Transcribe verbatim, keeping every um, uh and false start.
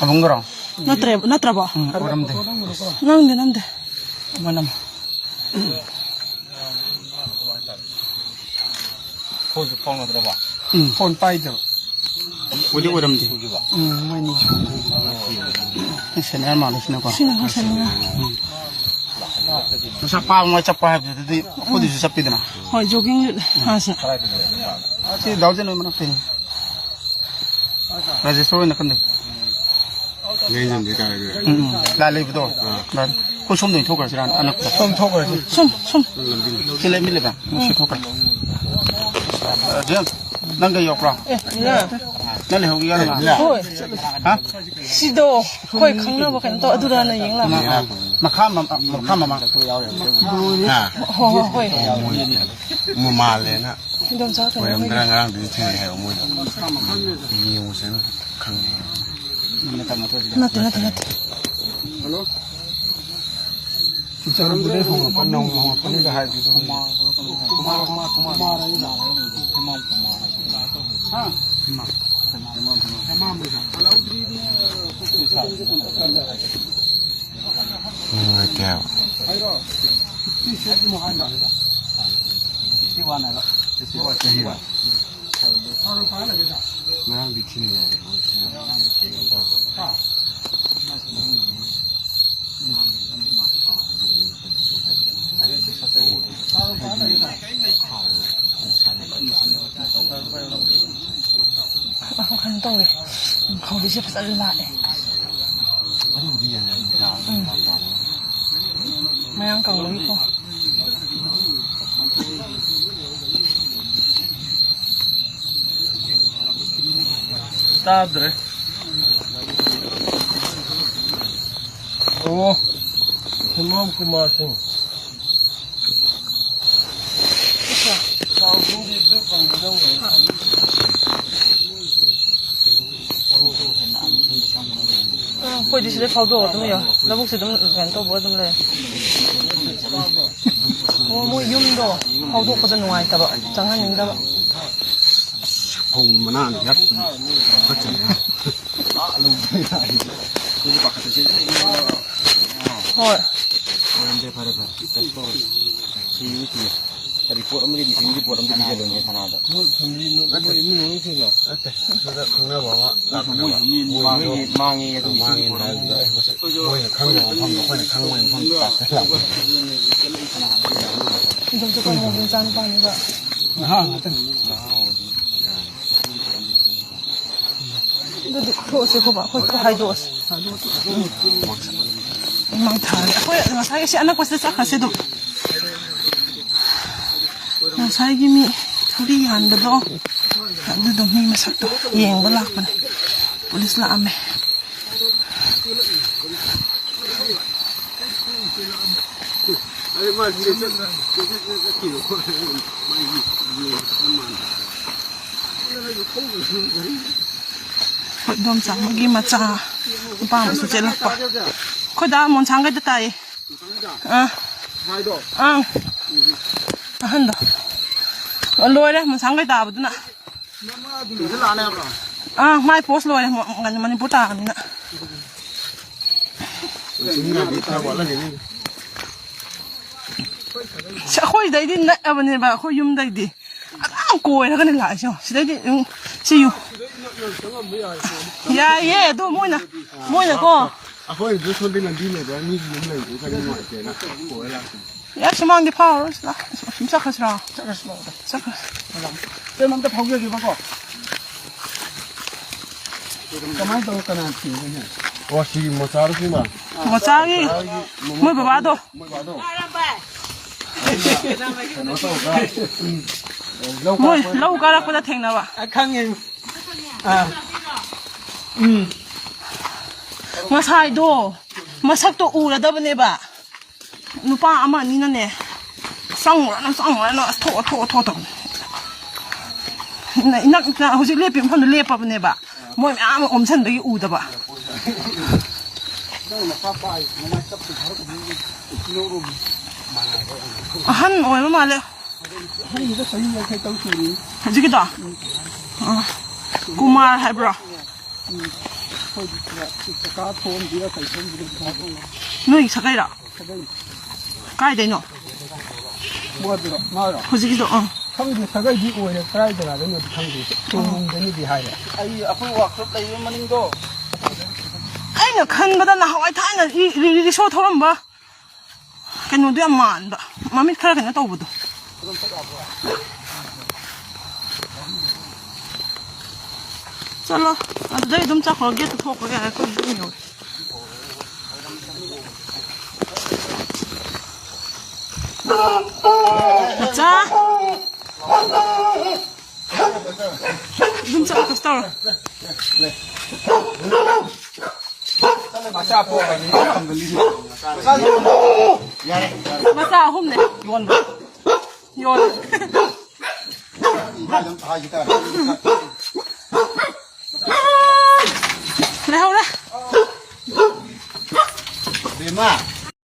ꯑꯕꯨꯡꯒꯔꯣ? ꯅꯠꯇ꯭ꯔꯦ, ꯅꯠꯇ꯭ꯔꯕꯣ? ꯎꯝ, ꯑꯣꯏꯔꯝꯗꯦ꯫ ꯅꯝꯗꯦ, ꯅꯝꯗꯦ꯫ ꯃꯅꯝ꯫ ꯐꯣꯟꯁꯨ ꯐꯥꯎꯅꯗ꯭ꯔꯕ? ꯎꯝ, ꯐꯣꯟ ꯄꯥꯏꯗ꯭ꯔꯕ? ꯑꯣꯏꯗꯤ ꯑꯣꯏꯔꯝꯗꯦ꯫ ꯎꯝ, ꯃꯣꯏꯅꯤ꯫ ꯁꯦꯅꯤꯌꯔ ꯃꯥꯜꯂꯦ ꯁꯤꯅꯀꯣ꯫ ꯁꯤꯅ ꯈꯔ ꯁꯦꯅꯤꯌꯔ꯫ ꯎꯝ꯫ ꯃꯁꯥ ꯄꯥꯕ ꯃꯥꯏ ꯆꯠꯄ ꯍꯥꯏꯕꯗꯨꯗꯤ ꯑꯩꯈꯣꯏꯗꯁꯨ ꯆꯠꯄꯤꯗꯅ꯫ ꯍꯣꯏ, ꯖꯣꯒꯤꯡ ꯍꯥꯟꯅ ꯁꯤꯅ꯫ ꯑꯁꯤ ꯗꯥꯎꯖꯦꯟ ꯍꯣꯏ ꯃꯅꯥꯛꯇꯩꯅꯤ꯫ ꯔꯥꯖꯦꯁꯣꯔ ꯍꯣꯏ ꯅꯥꯀꯟꯗꯩ꯫ ꯂꯦꯡꯖꯟꯗꯤ ꯇꯥꯔꯦ ꯑꯗꯨꯗꯤ꯫ ꯎꯝ, ꯎꯝ꯫ ꯂꯥ ꯂꯩꯕꯗꯣ꯫ ꯑꯥ꯫ ꯂꯥ-, ꯑꯩꯈꯣꯏ ꯁꯣꯝꯗ ꯑꯣꯏꯅ ꯊꯣꯛꯈ꯭ꯔꯁꯤꯔꯥ, ꯑꯅꯛꯄꯗ? ꯁꯣꯝ ꯊꯣꯛꯈ꯭ꯔꯁꯤ꯫ ꯁꯣꯝ, ꯁꯣꯝ꯫ ꯁꯤ ꯂꯩ, ꯃꯤ ꯂꯩꯕ꯭ꯔꯥ? ꯎꯝ, ꯁꯤ ꯊꯣꯛꯈ꯭ꯔꯁꯤ꯫ ꯑ, ꯖꯦꯝꯁ, ꯅꯪ ꯀꯩ ꯌꯥꯎꯔꯛꯄ꯭ꯔꯥ? ꯑꯦ, ꯃꯤꯅꯥ꯫ ꯅꯪ ꯂꯩꯍꯧꯒꯦ ꯌꯥꯔꯣꯏ? ꯍꯣꯏ꯫ ꯍꯥ? ꯁꯤꯗꯣ ꯑꯩꯈꯣꯏ ꯈꯪꯅꯕ ꯀꯩꯅꯣ ꯇꯧ, ꯑꯗꯨꯗ ꯍꯥꯟꯅ ꯌꯦꯡ ꯂꯥꯛꯑꯣ꯫ ꯃꯈꯥ ꯃ-, ꯃꯈꯥ ꯃꯃꯥꯡ꯫ ꯍꯥ? ꯍꯣꯏ, ꯍꯣꯏ, ꯍꯣꯏ꯫ ꯃꯣꯏ ꯃꯥꯜꯂꯦꯅ꯫ ꯏꯟꯗꯣꯝꯆꯥ ꯀꯩꯅꯣ ꯑꯣꯏꯔꯝꯗ꯭ꯔꯥ? ꯉꯔꯥꯡꯗꯨꯗꯤ ꯊꯦꯡꯅꯩ ꯍꯥꯏꯕ ꯃꯣꯏꯗꯣ꯫ ꯌꯦꯡꯉꯨꯁꯦꯅ ꯈꯪꯉꯦ꯫ ꯅꯠꯇꯦ, ꯅꯠꯇꯦ, ꯅꯠꯇꯦ꯫ ꯍꯜꯂꯣ? ꯆꯨꯔꯆꯥꯟꯄꯨꯔꯗꯩ ꯍꯣꯡꯉꯛꯄ, ꯅꯧꯅ ꯍꯣꯡꯉꯛꯄꯅꯤꯒ ꯍꯥꯏꯕꯗꯨ꯫ ꯍꯥ? ꯅꯨꯡꯉꯥꯏꯇꯦ ꯍꯥꯏꯕ꯫ ꯉꯔꯥꯡꯗꯤ ꯊꯤꯅ ꯌꯥꯏ꯫ ꯀꯩꯅꯣ ꯇꯧꯋꯦ꯫ ꯎꯝ, ꯈꯧꯔꯤꯁꯦ ꯐꯖꯅ ꯂꯥꯛꯑꯦ꯫ ꯎꯝ꯫ ꯃꯌꯥꯡ ꯀꯪꯕꯒꯤꯀꯣ꯫ ꯇꯥꯗ꯭ꯔꯦ꯫ ꯑꯣ, ꯍꯦꯃꯥꯝ ꯀꯨꯃꯥꯔ ꯁꯤꯡ꯫ ꯑ, ꯑꯩꯈꯣꯏꯗꯤ ꯁꯤꯗ ꯐꯥꯎꯗꯣꯛꯑꯒ ꯑꯗꯨꯝ ꯌꯥꯎ-, ꯂꯧꯕꯨꯛꯁꯦ ꯑꯗꯨꯝ ꯀꯩꯅꯣ ꯇꯧꯕ ꯑꯗꯨꯝ ꯂꯩ꯫ ꯑꯣ, ꯃꯣꯏ ꯌꯨꯝꯗꯣ ꯐꯥꯎꯗꯣꯛꯄꯗ ꯅꯨꯡꯉꯥꯏꯇꯕ, ꯆꯪꯍꯟꯅꯤꯡꯗꯕ꯫ ꯐꯧ ꯃꯅꯥꯅ ꯌꯥꯠ-, ꯌꯥꯠꯈꯠꯆꯜꯂꯦ꯫ ꯑꯩꯈꯣꯏꯁꯨ ꯄꯥꯈꯠꯇ ꯆꯦꯟꯁꯤꯜꯂꯛꯏꯅꯦ꯫ ꯍꯣꯏ꯫ ꯐꯔꯦ, ꯐꯔꯦ, ꯐꯔꯦ꯫ ꯀꯩꯁꯨ ꯇꯧꯔꯣꯏ꯫ ꯁꯤ ꯌꯨ ꯁꯤ꯫ ꯔꯤꯄꯣꯔꯠ ꯑꯃꯗꯤ, ꯃꯤꯁꯤꯡ ꯔꯤꯄꯣꯔꯠ ꯑꯃꯗꯤ ꯄꯤꯖꯗꯣꯏꯅꯦ ꯁꯅꯥꯗ꯫ ꯃꯣꯏ ꯐꯦꯃꯤꯂꯤ, ꯃꯣꯏ ꯏꯃꯨꯡ ꯃꯅꯨꯡꯁꯤꯡꯗꯣ꯫ ꯅꯠꯇꯦ, ꯁꯤꯗ ꯈꯪꯅꯕ ꯑꯃ ꯂꯥꯛꯄꯅꯦꯕ꯫ ꯃꯣꯏꯁꯨ ꯃꯤ ꯃꯣꯏꯁꯨ ꯃꯥꯡꯉꯦ, ꯃꯥꯡꯉꯦ ꯑꯗꯨꯒꯤ ꯃꯥꯡꯉꯦꯅ ꯍꯥꯏꯕꯗꯨꯗ ꯑꯩ ꯃꯣꯏꯅ ꯈꯪꯗꯕ ꯃꯐꯝꯗ ꯑꯩꯈꯣꯏꯅ ꯈꯪꯕ ꯃꯐꯝꯗ ꯂꯥꯛꯄ꯫ ꯏꯗꯣꯝꯆꯥ ꯀꯣꯡꯃꯣꯒꯤ ꯃꯆꯥꯅꯨꯄꯥꯅꯦꯕ꯫ ꯅꯍꯥ ꯉꯥꯛꯇꯅꯤ꯫ ꯑꯗꯨꯗꯤ ꯊꯣꯛꯑꯁꯦ, ꯈꯣꯕ, ꯑꯩꯈꯣꯏ ꯊꯣꯛ ꯍꯥꯏꯗꯣꯛꯑꯁꯦ꯫ ꯏꯃꯥꯡ ꯊꯥꯔꯦ꯫ ꯑꯩꯈꯣꯏ ꯉꯁꯥꯏꯒꯤ ꯁꯤ ꯑꯅꯛꯄꯁꯤꯗ ꯆꯠꯈ꯭ꯔꯁꯦ ꯑꯗꯨꯝ꯫ ꯉꯁꯥꯏꯒꯤ ꯃꯤ ꯊꯧꯔꯤ ꯌꯥꯟꯕꯗꯣ, ꯑꯗꯨꯗꯣ ꯃꯤ ꯃꯁꯛꯇꯣ ꯌꯦꯡꯕ ꯂꯥꯛꯄꯅꯦ꯫ ꯄꯨꯂꯤꯁ ꯂꯥꯛꯑꯝꯃꯦ꯫ ꯑꯩꯈꯣꯏ ꯏꯗꯣꯝꯆꯥ ꯑꯃꯒꯤ ꯃꯆꯥ ꯅꯨꯄꯥ ꯑꯃꯁꯨ ꯆꯦꯜꯂꯛꯄ꯫ ꯑꯩꯈꯣꯏ ꯗꯥ ꯃꯣꯟꯁꯥꯡꯒꯩꯗ ꯇꯥꯏꯌꯦ꯫ ꯑꯥ꯫ ꯑꯥ꯫ ꯑꯍꯟꯗꯣ꯫ ꯂꯣꯏꯔꯦ, ꯃꯣꯟꯁꯥꯡꯒꯩ ꯇꯥꯕꯗꯨꯅ꯫ ꯑꯥ, ꯃꯥꯏ ꯄꯣꯁ ꯂꯣꯏꯔꯦ, ꯃ-, ꯃꯅꯤꯄꯨꯔ ꯇꯥꯕꯅꯤꯅ꯫ ꯁꯤ ꯑꯩꯈꯣꯏꯗꯩꯗꯤ ꯅꯛꯑꯕꯅꯦꯕ, ꯑꯩꯈꯣꯏ ꯌꯨꯝꯗꯩꯗꯤ꯫ ꯑꯗꯨꯝ ꯀꯣꯏꯔꯒꯅꯦ ꯂꯥꯛꯏꯁꯦ, ꯌꯦꯡꯉꯣ꯫ ꯁꯤꯗꯩꯗꯤ, ꯎꯝ, ꯁꯤ ꯌꯨ-, ꯌꯥꯏꯌꯦ, ꯑꯗꯣ ꯃꯣꯏꯅ, ꯃꯣꯏꯅꯀꯣ꯫ ꯑꯩꯈꯣꯏꯁꯨ ꯁꯣꯝꯗ ꯂꯝꯕꯤ ꯂꯩꯕ, ꯃꯤꯒꯤ ꯌꯨꯝ ꯂꯩꯕꯗꯨ ꯈꯔ ꯅꯨꯡꯉꯥꯏꯇꯦꯅ ꯀꯣꯏꯔ ꯂꯥꯛꯄꯅꯤ꯫ ꯌꯥ, ꯁꯨꯃꯥꯡꯗꯤ ꯐꯥꯎꯔꯣꯏ, ꯁꯤꯗ꯫ ꯁꯨꯝ ꯆꯠꯈ꯭ꯔꯁꯤꯔꯣ? ꯆꯠꯈ꯭ꯔꯁꯤ ꯂꯥꯛꯑꯣꯗ꯫ ꯆꯠꯈ꯭ꯔꯁꯤ꯫ ꯀꯩꯅꯣꯝꯇ ꯐꯥꯎꯖꯒꯦꯕꯀꯣ꯫ ꯀꯃꯥꯏꯅ ꯇꯧꯔ ꯀꯅꯥ ꯊꯤꯡꯗꯣꯏꯅꯣ? ꯑꯣ, ꯁꯤ ꯃꯣꯆꯥꯗ ꯁꯤꯃ? ꯃꯣꯆꯥꯒꯤ ꯃꯣꯏ ꯕꯕꯥꯗꯣ꯫ ꯃꯣꯏ ꯕꯕꯥꯗꯣ꯫ ꯀꯩꯅꯣ ꯇꯧꯕ꯭ꯔꯥ? ꯎꯝ꯫ ꯃꯣꯏ ꯂꯧ ꯀꯥꯔꯛꯄꯗ ꯊꯦꯡꯅꯕ꯫ ꯑ, ꯈꯪꯉꯦ꯫ ꯑꯥ꯫ ꯎꯝ꯫ ꯉꯁꯥꯏꯗꯣ ꯃꯁꯛꯇꯣ ꯎꯔꯗꯕꯅꯦꯕ꯫ ꯅꯨꯄꯥ ꯑꯃ ꯑꯅꯤꯅꯅꯦ, "ꯆꯪꯉꯨꯔꯅꯨ, ꯆꯪꯉꯨꯔꯅꯨ, ꯑꯁ, ꯊꯣꯛꯑꯣ, ꯊꯣꯛꯑꯣ, ꯊꯣꯛꯑꯣ" ꯇꯧꯕꯅꯦ꯫ ꯏꯅꯛ ꯅꯛꯅ ꯍꯧꯖꯤꯛ ꯂꯦꯞꯄꯤ ꯃꯐꯝꯗ ꯂꯦꯞꯄꯕꯅꯦꯕ, ꯃꯣꯏ ꯃꯌꯥꯝ ꯑꯃ ꯑꯣꯝꯁꯟꯕꯒꯤ ꯎꯗꯕ꯫ ꯑꯍꯟ ꯑꯣꯏꯕ ꯃꯥꯜꯂꯦ꯫ ꯍꯧꯖꯤꯛꯀꯤꯗꯣ? ꯑ, ꯀꯨꯃꯥꯔ ꯍꯥꯏꯕ꯭ꯔꯣ? ꯑꯩꯈꯣꯏꯒꯤ ꯀꯀꯥ ꯊꯣꯡꯁꯤꯔ ꯀꯩ ꯊꯣꯡꯁꯤꯔ ꯀꯀꯥ ꯊꯣꯡ ꯅꯣꯏꯒꯤ ꯁꯥꯒꯩꯔꯣ? ꯁꯥꯒꯩ꯫ ꯀꯥꯏꯗꯩꯅꯣ? ꯃꯥꯗꯨꯔꯣ? ꯃꯥꯔꯣ? ꯍꯧꯖꯤꯛꯀꯤꯗꯣ, ꯑꯥ꯫ ꯈꯪꯗꯦ, ꯁꯥꯒꯩꯗꯤ ꯑꯣꯏꯔꯦ, ꯀꯗꯥꯏ ꯖꯒꯥꯗꯩꯅꯣꯗꯤ ꯈꯪꯗꯦ꯫ ꯇꯣꯡꯕꯝꯗꯩꯅꯗꯤ ꯍꯥꯏꯔꯦ꯫ ꯑꯩ ꯑꯩꯈꯣꯏ ꯋꯥꯛꯁꯣꯞ ꯂꯩꯕ ꯃꯅꯤꯡꯗꯣ꯫ ꯑꯩꯅ ꯈꯟꯕꯗ ꯅꯍꯥꯟꯋꯥꯏ ꯊꯥꯏꯅ ꯔꯤ-, ꯔꯤ-, ꯔꯤꯛꯁꯣ ꯊꯧꯔꯝꯕ ꯀꯩꯅꯣꯗꯣ ꯌꯥꯝ ꯃꯥꯟꯕ, ꯃꯃꯤꯠ ꯈꯔ ꯀꯩꯅꯣ ꯇꯧꯕꯗꯣ꯫ ꯆꯠꯂꯣ, ꯑꯗꯨꯗꯩ ꯑꯗꯨꯝ ꯆꯠꯈ꯭ꯔꯣ, ꯒꯦꯠꯇ ꯊꯣꯛꯈ꯭ꯔꯣ, ꯌꯥꯔꯦ, ꯑꯩꯈꯣꯏ ꯌꯨꯝ ꯌꯧꯔꯦ꯫ ꯃꯆꯥ꯫ ꯑꯗꯨꯝ ꯆꯠꯂꯣ, ꯀꯩꯁꯨ ꯇꯧꯔꯣꯏ꯫ ꯃꯆꯥ ꯄꯣꯛꯑꯅꯤ꯫ ꯃꯆꯥ ꯑꯍꯨꯝꯅꯦ꯫ ꯌꯣꯟꯕ꯫ ꯌꯣꯜꯂꯦ꯫ ꯏꯃꯥ ꯑꯗꯨꯝ ꯍꯥꯏꯈꯤ ꯇꯥꯔꯦ꯫ ꯂꯩꯍꯧꯔꯦ꯫ ꯕꯦꯝꯃ꯫